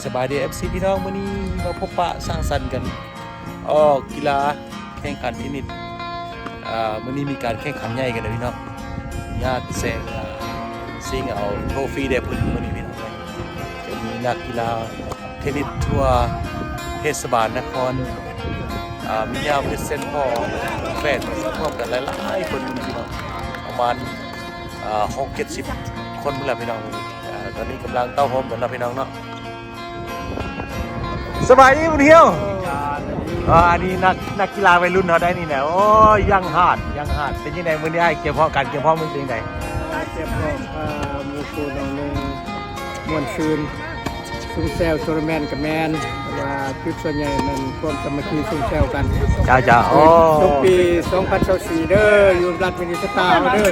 ສະບາຍດີ ເອັຟຊີ ພີ່ນ້ອງ, ມື້ນີ້ມາພົບປະສັງສັນກັນ ອອກກິລາແຂ່ງຂັນເທນນິດ. ອາ ມື້ນີ້ມີການແຂ່ງຂັນໃຫຍ່ກັນເດີພີ່ນ້ອງ, ຍາດແຊງ ອາ ຊິງເອົາໂທຟີແດ່ເພິ່ນມື້ນີ້ພີ່ນ້ອງ. ຈະມີນັກກິລາເທນນິດທົ່ວເທດສະບານນະຄອນ ອາ ມີຍາມເວດເຊັນພໍແຟນ ຮ່ວມກັນຫຼາຍໆຄົນພີ່ນ້ອງ, ປະມານ ອາ ຫົກເຈັດສິບຄົນພຸ້ນລະພີ່ນ້ອງ. ອາ ຕອນນີ້ກຳລັງເຕົ້າໂຮມກັນເນາະພີ່ນ້ອງເນາະ. ສະບາຍດີບຸນຮຽວ. ອາ ອັນນີ້ນັກ ນັກກິລາໄວລຸ້ນເຮົາໄດ໋ນີ້ນະ. ໂອ້ຍ ຍັງຮາດ ຍັງຮາດ. ເປັນຈັ່ງໃດມື້ນີ້ອ້າຍ ກຽມພ້ອມ ການກຽມພ້ອມເປັນຈັ່ງໃດ? ກຽມພ້ອມ ອາ ໝູ່ຄູ່ນ້ອງໜຶ່ງ ມ່ວນຊື່ນ ຊຸມແຊວໂທນາແມັນກະແມ່ນ, ແຕ່ວ່າຈຸດສ່ວນໃຫຍ່ແມ່ນຄວາມສາມັກຄີຊຸມແຊວກັນ. ເຈົ້າໆ. ໂອ້ ສົງປີສອງພັນຊາວສີ່ເດີ ຢູ່ລັດມິນນິໂຊຕາເຮົາເດີ.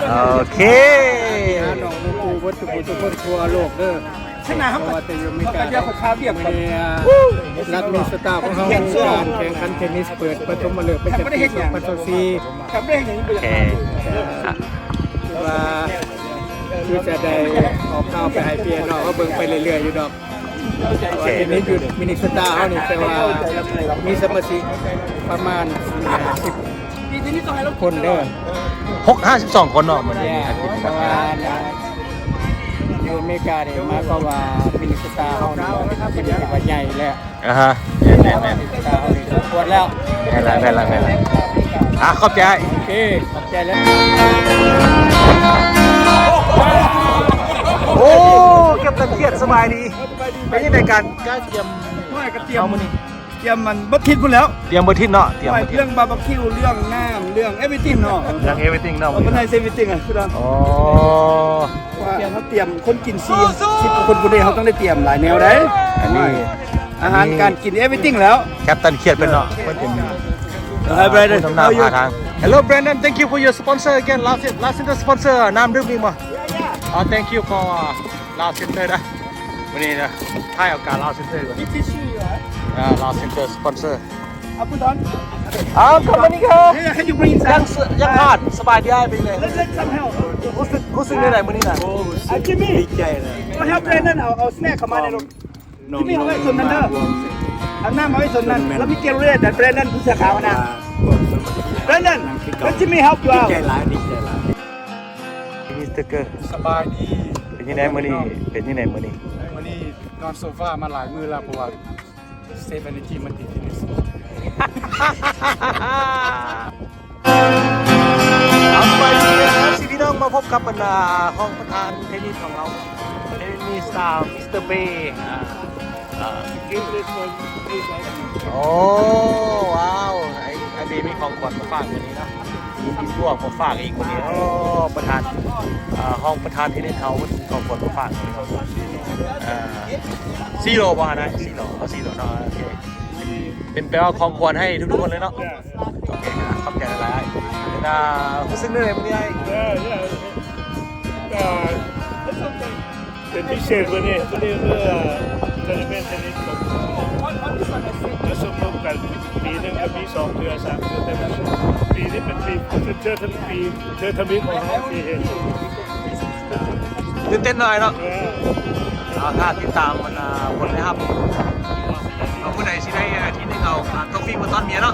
ໂອເຄ ຫານ້ອງໝູ່ຄູ່ເບິດທຸກຜູ້ທຸກຄົນທົ່ວໂລກເດີ. ເພາະວ່າແຕ່ຢູ່ອາເມລິກາ ມື້ນີ້ລັດມິນນິໂຊຕາຂອງເຮົາມີການແຂ່ງຂັນເທນນິດເປີດປະຖົມມະເລີກໄປຈັດປີສອງພັນຊາວສີ່. ໂອເຄ ວ່າຄືຈະໄດ້ອອກຂ່າວໄປໃຫ້ພີ່ໃຫ້ນ້ອງເຮົາເບິ່ງໄປເລື້ອຍໆຢູ່ດອກ. ໂອເຄ ເພາະວ່າເທນນິດຢູ່ມິນນິໂຊຕາເຮົານີ້ ແຕ່ວ່າມີສະມາຊິກປະມານຫ້າສິບຄົນເດີ. ຫົກ ຫ້າສິບສອງຄົນເນາະ ມື້ນີ້. ເພາະວ່າຢູ່ອາເມລິການີ້ ໝາຍຄວາມວ່າມິນນິໂຊຕາເຮົານີ້ເປັນທີ່ວ່າໃຫຍ່ແລ້ວ. ອາຮະ ແມ່ນໆໆ ເຮົານີ້ສົມຄວນແລ້ວ. ແມ່ນລະ ແມ່ນລະ ແມ່ນລະ. ອາ ຂອບໃຈ. ໂອເຄ ຂອບໃຈແລ້ວ. ໂອ້ ກັບຕັນຂຽດ ສະບາຍດີ. ເປັນຈັ່ງໃດການ ການກຽມ ໂອ້ຍ ກະກຽມເອົາມື້ນີ້? ກຽມມັນເບິດທິດພຸ້ນແລ້ວ. ກຽມເບິດທິດເນາະ. ກຽມເບິດທິດ ເລື່ອງບາບາຄິວ ເລື່ອງນ້ຳ ເລື່ອງ everything ເນາະ. ເລື່ອງ everything ເນາະ. ເຮົາກຽມ ເຮົາກຽມຄົນກິນສີ່ສິບຄົນພຸ້ນເດ ເຮົາຕ້ອງໄດ້ກຽມຫຼາຍແນວໃດ໋. ອັນນີ້ ອາຫານການກິນ everything ແລ້ວ. ກັບຕັນຂຽດເພິ່ນເນາະ ເພິ່ນເປັນ Hi Brandon, ຜູ້ນຳໜ້າພາທາງ. Hello Brandon, thank you for your sponsor again. Lao Cen-, Lao Center sponsor ນ້ຳດື່ມອີກບໍ່? ອໍ thank you for Lao Center ນະ. ມື້ນີ້ນະ ຖ່າຍເອົາການ Lao Center ກ່ອນ. ເອີ Lao Center sponsor. Come on, come on. ຍັງ ຍັງຂາດ. ສະບາຍດີອ້າຍ ເປັນໄງ? ຮູ້ສຶກ ຮູ້ສຶກແນວໃດມື້ນີ້ນະ? ໂອ້ ຮູ້ສຶກດີໃຈນະ. ເອົາ help Brandon ເອົາ ເອົາ snack ເຂົ້າມາໃນລົດ. ຈິມມີ ເອົາໄວ້ສົນນັ້ນເດີ. ເອົານ້ຳເອົາໄວ້ສົນນັ້ນ. Let me get rid of that Brandon ຜູ້ເສື້ອຂາວນະ. Brandon, let Jimmy help you out. ດີໃຈຫຼາຍ ດີໃຈຫຼາຍ. ມິສເຕີເກີ ສະບາຍດີ. ເປັນຈັ່ງໃດມື້ນີ້? ເປັນຈັ່ງໃດມື້ນີ້? ມື້ນີ້ນອນໂຊຟາມາຫຼາຍມື້ແລ້ວ ເພາະວ່າ Save energy ມາຕິດທີ່ນີ້. ເອົາ ສະບາຍດີ ເອັຟຊີ ພີ່ນ້ອງ, ມາພົບກັບບັນດາຮອງປະທານເທນນິດຂອງເຮົາ ເທນນິດສະຕາ ມິສເຕີເບ ອາ ອາ ໂອ້ ວ້າວ ໄອ້ ໄອ້ເບມີຂອງຂວັນມາຝາກມື້ນີ້ເນາະ. ມີພວກມາຝາກອີກມື້ນີ້. ໂອ້ ປະທານ ອາ ຮອງປະທານເທນນິດເຮົາ ເພິ່ນມີຂອງຂວັນມາຝາກມື້ນີ້ເນາະ. ອາ ຊີໂລບໍ່ນາຍ? ຊີໂລ ເອົາຊີໂລເນາະ. ໂອເຄ ເປັນແປວ່າຂອງຂວັນໃຫ້ທຸກໆຄົນເລີຍເນາະ. ໂອເຄ ຂອບໃຈຫຼາຍໆ. ເປັນ ອາ ຮູ້ສຶກແນວໃດມື້ນີ້ອ້າຍ? ເປັນພິເສດມື້ນີ້ ມື້ນີ້ເພື່ອໂທນາເມັນເທນນິດ ມາຊຸມນຸມກັນ ປີໜຶ່ງກະມີສອງເທື່ອ ສາມເທື່ອ ແຕ່ວ່າປີນີ້ເປັນປີ ເທື່ອທຳອິດ ເທື່ອທຳອິດຂອງເຮົາທີ່ເຮັດ. ຕື່ນເຕັ້ນໜ້ອຍເນາະ. ເອີ ເອົາ ຖ້າຕິດຕາມ ອັນ ອາ ຜົນໄດ້ຮັບ ເອົາ ຜູ້ໃດຊິໄດ້ ອາ ທີໜຶ່ງ ເອົາ ອາ ໂທຟີມາຕ້ອນເມຍເນາະ.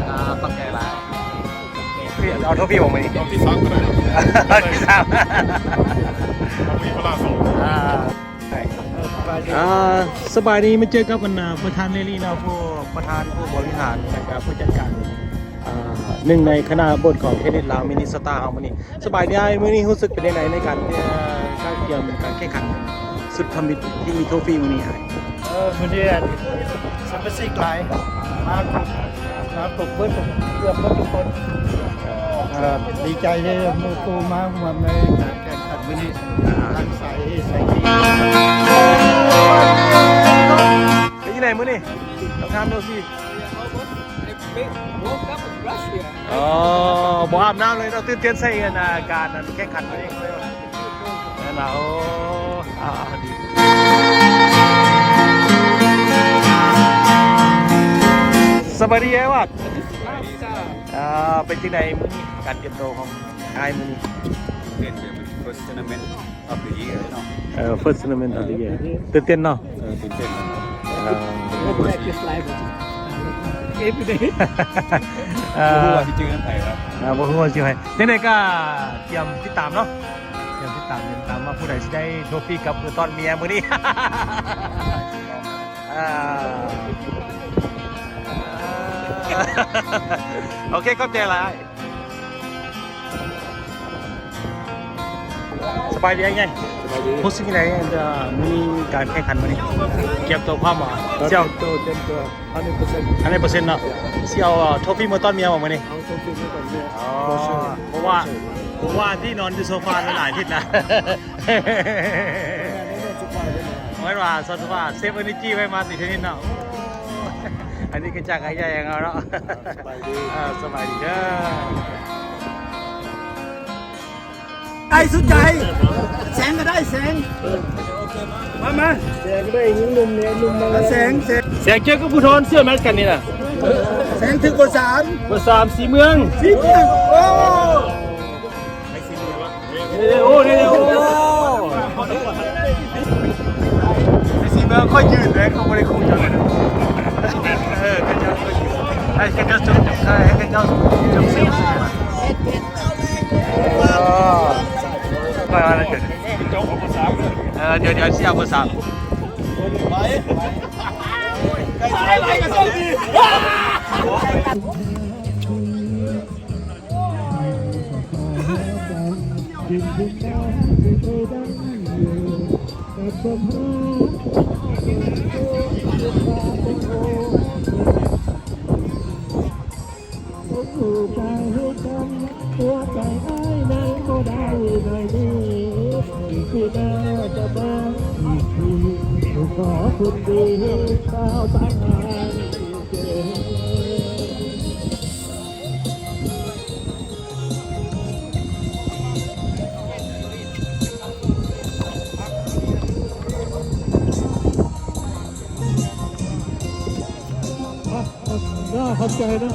ອາ ຂອບໃຈຫຼາຍ. ເອົາໂທຟີບໍ່ມື້ນີ້? ເອົາທີສາມກໍໄດ້. ທີສາມ ເອົາມີພະລາສອງ. ອາ ອາ ສະບາຍດີ ມາເຈີກັບ ອັນ ອາ ປະທານເລລີເນາະ ຜູ້ປະທານ ຜູ້ບໍລິຫານ ແລະກະຜູ້ຈັດການ ອາ ໜຶ່ງໃນຄະນະບົດຂອງເທນນິດລາວ ມິນນິໂຊຕາເຮົາມື້ນີ້. ສະບາຍດີອ້າຍ, ມື້ນີ້ຮູ້ສຶກເປັນຈັ່ງໃດໃນການ ເອີ ການກຽມການແຂ່ງຂັນຊຸດທຳອິດທີ່ມີໂທຟີມື້ນີ້ອ້າຍ? ເອີ ມື້ນີ້ສະມາຊິກຫຼາຍ ມາຄົບ ມາຄົບເບິດ ເກືອບເບິດທຸກຄົນ. ເອີ ດີໃຈເດ້ ໝູ່ຄູ່ມາຮ່ວມໃນການແຂ່ງຂັນມື້ນີ້ ທັງສາຍເອ ສາຍບີ. ເປັນຈັ່ງໃດມື້ນີ້ ກັບງານໂທຟີ? ອໍ ບໍ່ອາບນ້ຳເລີຍເນາະ, ຕື່ນເຕັ້ນໃສ່ ອັນ ອາ ການ ອັນ ແຂ່ງຂັນຕົວເອງເລີຍວ່າ. ແມ່ນລະ ໂອ້ ອາ ດີ. ສະບາຍດີອ້າຍວັດ. ອາ ເປັນຈັ່ງໃດມື້ນີ້ ການກຽມໂຕຂອງອ້າຍມື້ນີ້? First tournament of the year ເນາະ. ເອີ first tournament of the year ຕື່ນເຕັ້ນເນາະ. ເອີ ຕື່ນເຕັ້ນເນາະ. ເອີ Practice live every day. ເອີ ບໍ່ຮູ້ວ່າຊິຈື່ນຳໃຜເນາະ. ເອີ ບໍ່ຮູ້ວ່າຊິໃຜ. ຈັ່ງໃດກໍຕຽມຕິດຕາມເນາະ, ຕຽມຕິດຕາມ ຕາມວ່າຜູ້ໃດຊິໄດ້ໂທຟີກັບເມືອຕ້ອນເມຍມື້ນີ້. ເອີ ໂອເຄ ຂອບໃຈຫຼາຍ. ສະບາຍດີອ້າຍໃຫຍ່. ສະບາຍດີ. ຮູ້ສຶກຈັ່ງໃດ ເອີ ມີການແຂ່ງຂັນມື້ນີ້? ກຽມຕົວພ້ອມບໍ່? ຕຽມຕົວ ຕຽມຕົວ ຮ້ອຍເປີເຊັນ ຮ້ອຍເປີເຊັນເນາະ. ຊິເອົາໂທຟີເມືອຕ້ອນເມຍບໍ່ມື້ນີ້? ເອົາໂທຟີເມືອຕ້ອນເມຍ. ອໍ ເພາະວ່າ ເພາະວ່າທີ່ນອນຢູ່ໂຊຟາຫຼາຍທິດລະ. ແມ່ນ ນອນໂຊຟາເລີຍ. ເພາະວ່າ Save Energy ໄວ້ມາຕິດເທນນິດເນາະ. ອັນນີ້ກໍຈາກອ້າຍໃຫຍ່ຂອງເຮົາເນາະ. ສະບາຍດີ. ເອີ ສະບາຍດີເດີ. ໄດ້ສຸດໃຈ ແສງກໍໄດ້ ແສງ ມາ ມາ ແສງໄດ້ຍິງໜຸ່ມແດ່ ໜຸ່ມມາ ແສງ ແສງ ແສງເຈີກັບພູທອນ ເສື້ອແມັດກັນນີ້ນະ ແສງຖືກເບີສາມ ເບີສາມ ສີເມືອງ ສີເມືອງ ໂອ້ ໂອ້ ນີ້ ໂອ້ ສີເມືອງຄ່ອຍຢືນເດ້ ເຂົາບໍ່ໄດ້ຂູ່ເຈົ້າເລີຍ ເອີ ເຂົາເຈົ້າຄ່ອຍຢືນ ໃຫ້ເຂົາເຈົ້າຈົບ ໃຫ້ເຂົາເຈົ້າຈົບເສຍ ເອີ ດຽວ ດຽວຊິເອົາເບີສາມ ເນາະ ຂອບໃຈເນາະ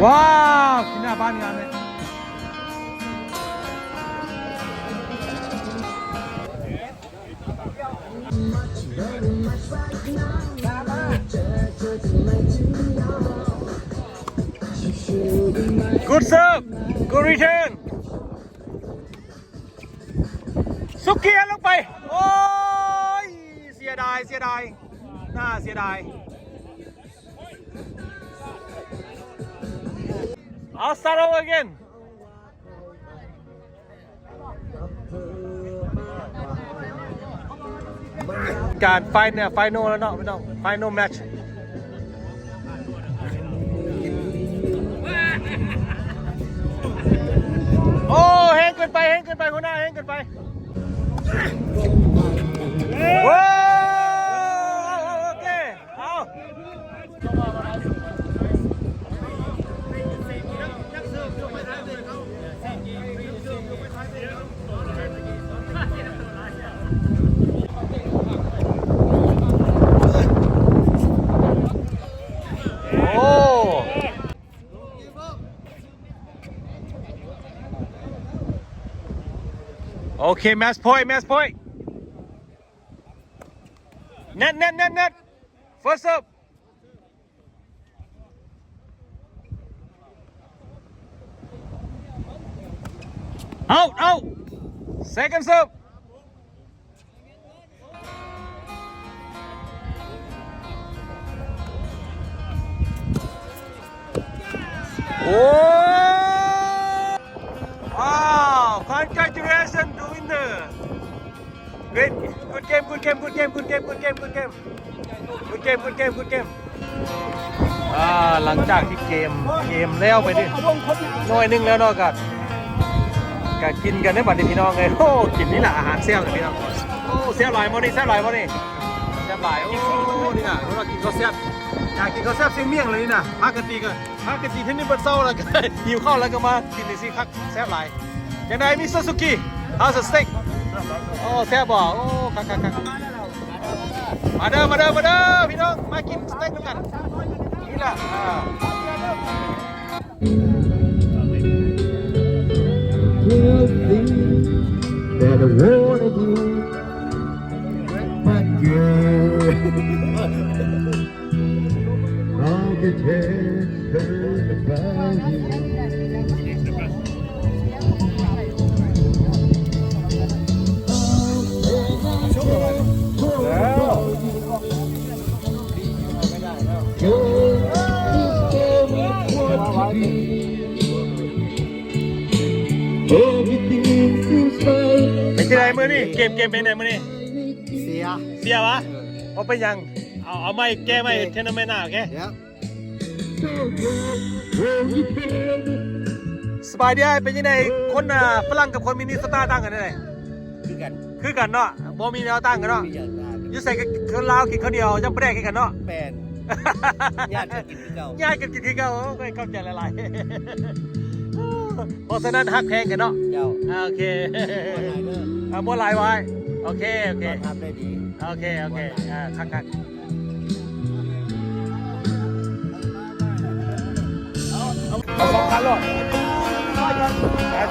ວ້າວ ກິນໜ້າບ້ານງາມເລີຍ. Good serve, good return. ສຸກເຄຍລົງໄປ ໂອ້ຍ ເສຍດາຍ ເສຍດາຍ ໜ້າເສຍດາຍ. I'll start over again. ການໄຟນອລ ໄຟນອລແລ້ວເນາະພີ່ນ້ອງ ໄຟນອລແມັດ. ໂອ້ ແຮງເກີນໄປ ແຮງເກີນໄປ ຫົວໜ້າ ແຮງເກີນໄປ. ໂອ້ ໂອເຄ ເອົາ. Oh. Okay, match point, match point. Net, net, net, net. First up. Out, out. Second serve. Oh! Wow! Congratulations to winner. Great. Good game, good game, good game, good game, good game, good game. Good game, good game, good game. ອ່າ ຫຼັງຈາກທີ່ເກມ ເກມແລ້ວໄປນີ້ໜ້ອຍໜຶ່ງແລ້ວເນາະ ກະ ກະກິນກັນເດີບັດນີ້ພີ່ນ້ອງເອີຍ. ໂອ້ ກິນນີ້ລະອາຫານແຊບເລີຍພີ່ນ້ອງ. ໂອ້ ແຊບຫຼາຍມື້ນີ້ ແຊບຫຼາຍມື້ນີ້ ແຊບຫຼາຍ. ໂອ້ ນີ້ນະ ເຮົາກິນເຂົ້າແຊບ ຢາກກິນເຂົ້າແຊບຊຽງມ້ຽງເລີຍນີ້ນະ. ປົກກະຕິກະ ປົກກະຕິເຮັດນີ້ເບິດເຊົ້າແລ້ວກະຫິວເຂົ້າແລ້ວກະມາກິນຈັ່ງຊີ້ຄັກ ແຊບຫຼາຍ. ຈັ່ງໃດ ມິສເຕີ ສຸກີ how's the steak? ໂອ້ ແຊບບໍ່? ໂອ້ ຄັກໆໆ ມາເດີ ມາເດີ ມາເດີ ພີ່ນ້ອງ ມາກິນສະເຕັກນຳກັນ ນີ້ລະ ອ່າ One thing that I wanna do, my girl. I can tell her about you. ເປັນຈັ່ງໃດມື້ນີ້? ເກມ ເກມເປັນຈັ່ງໃດມື້ນີ້? ເສຍ ເສຍຫວາ? ເອີ ບໍ່ເປັນຫຍັງ ເອົາ ເອົາໃໝ່ ແກ້ໃໝ່ ໂອເຄ ເທນາເມັນໜ້າ ໂອເຄ ສະບາຍດີອ້າຍ ເປັນຈັ່ງໃດ? ຄົນ ອ່າ ຝຣັ່ງກັບຄົນມິນນິໂຊຕາຕ່າງກັນຈັ່ງໃດ? ຄືກັນ ຄືກັນເນາະ ບໍ່ມີແນວຕ່າງກັນເນາະ ບໍ່ມີຫຍັງຕ່າງກັນ ຢູ່ໃສກໍຄົນລາວກິນເຂົ້າໜຽວຈ້ຳປາແດກຄືກັນເນາະ ແມ່ນ ຍາດກັນກິນຄືເກົ່າ ຍາດກັນກິນຄືເກົ່າ ໂອ້ຍ ຂອບໃຈຫຼາຍໆ ເພາະສະນັ້ນຮັກແພງກັນເນາະ ເຈົ້າ ອ່າ ໂອເຄ ບໍ່ຫຼາຍເດີ ອ່າ ບໍ່ຫຼາຍຫວາຍ ໂອເຄ ໂອເຄ ຕ້ອນຮັບໄດ້ດີ ໂອເຄ ໂອເຄ ອ່າ ຄັກໆ ເອົາສອງຄັນໂລດ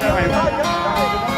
ໄດ້ໄຫມ?